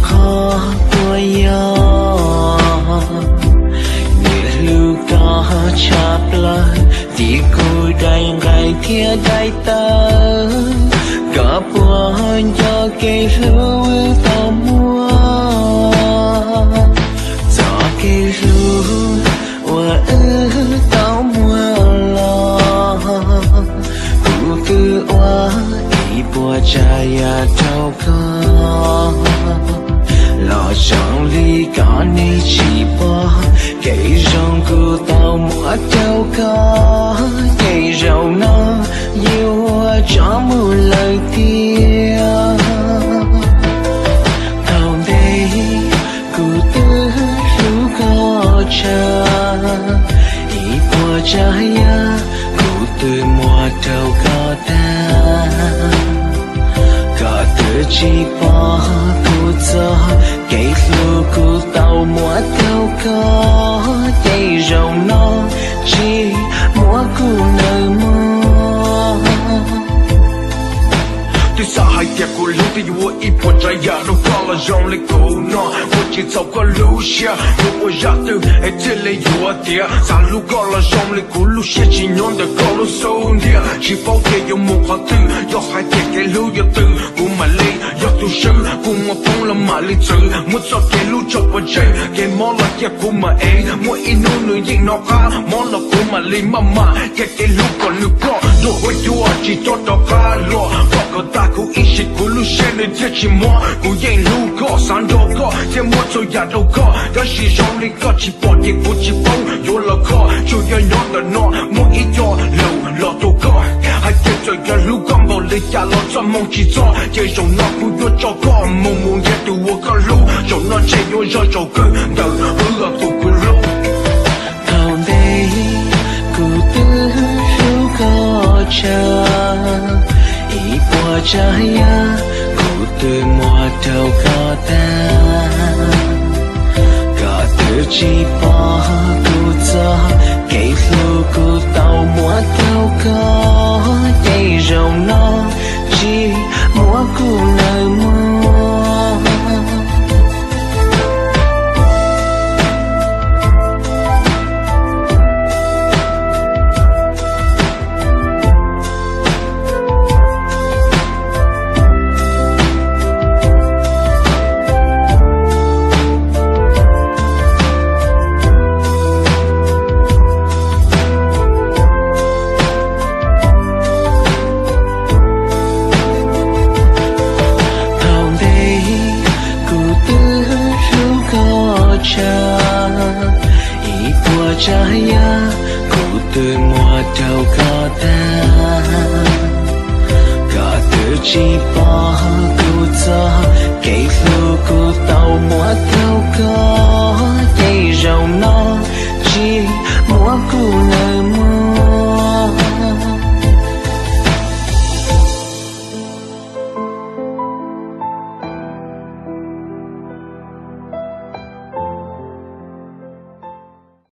Qhov puas yog, nyiam hlub koj tshaj plaws, tim kuv daim nqaij thiab daim tawv. Koj puas nco kev hlub wb tau muaj, txoj kev hlub uas wb tau muaj los. Kuv twb ua ib puas tsav yam rau koj, los zoo li koj nim tsis pom. Kev zoo kuv tau muab rau koj, ces zaum no yuav tso mus lawm tiag. Thaum ntej kuv twb hlub koj tshaj, ib puas tsav yam kuv twb muab rau koj tag. Koj twb tsis pom kuv txoj kev hlub kuv tau muab rau koj, ces zaum no tsis muab kuv nawb mog. Twb xav hais tias kuv hlub twb yuav ua ib puas tsav yam rau koj los zoo li kuv no, ua tsis txhaum koj lub siab. Yuav ua zaj twg es thiaj li yuav tiav. Xav hlub koj los zoo li kuv lub siab tsis nyob ntawm koj lub xub ntiag. Tsis paub tias yuav mus qhov twg, yog hais tias kev hlub yuav tws kuv mam li yog tus swb. Kuv muaj poob los mam li txwv, muab txoj kev hlub tso pov tseg. Kev mob los cia kuv mam ev, muaj ib hnub nws yeej hnov qab. Mob los kuv mam li maj mam cia kev hlub kom nws ploj. Ntuj ua yuav tsis txhob rov qab los, koj kom tag kuv ib sim kuv lub siab nws thiaj tsis mob. Kuv yeej hlub koj, xav nrog koj thiab muab txhua yam rau koj, tab sis zoo li koj tsis pom ces kuv tsis paub yuav los koj. Tsuas yog nyob ntawm no muaj ib co lus los rau koj, hais tias txawm yog hlub koj npaum li cas los txoj hmoo tsis txog, ces zaum no kuv yuav tso koj mus mus nrhiav tus uas koj hlub. Zaum no ntshe yuav zoo zaum kawg ntawm wb tus kuv hlub. Thaum ntej kuv twb hlub koj tshaj, ib puas tsav yam kuv twb muab rau koj tag. Koj twb tsis pom kuv txoj kev hlub kuv tau muab rau koj, ces zaum no tsis muab kuv nawb mog. Thaum ntej kuv twb hlub koj tshaj, ib puas tsav yam kuv twb muab rau koj tag. Koj twb tsis pom kuv txoj kev hlub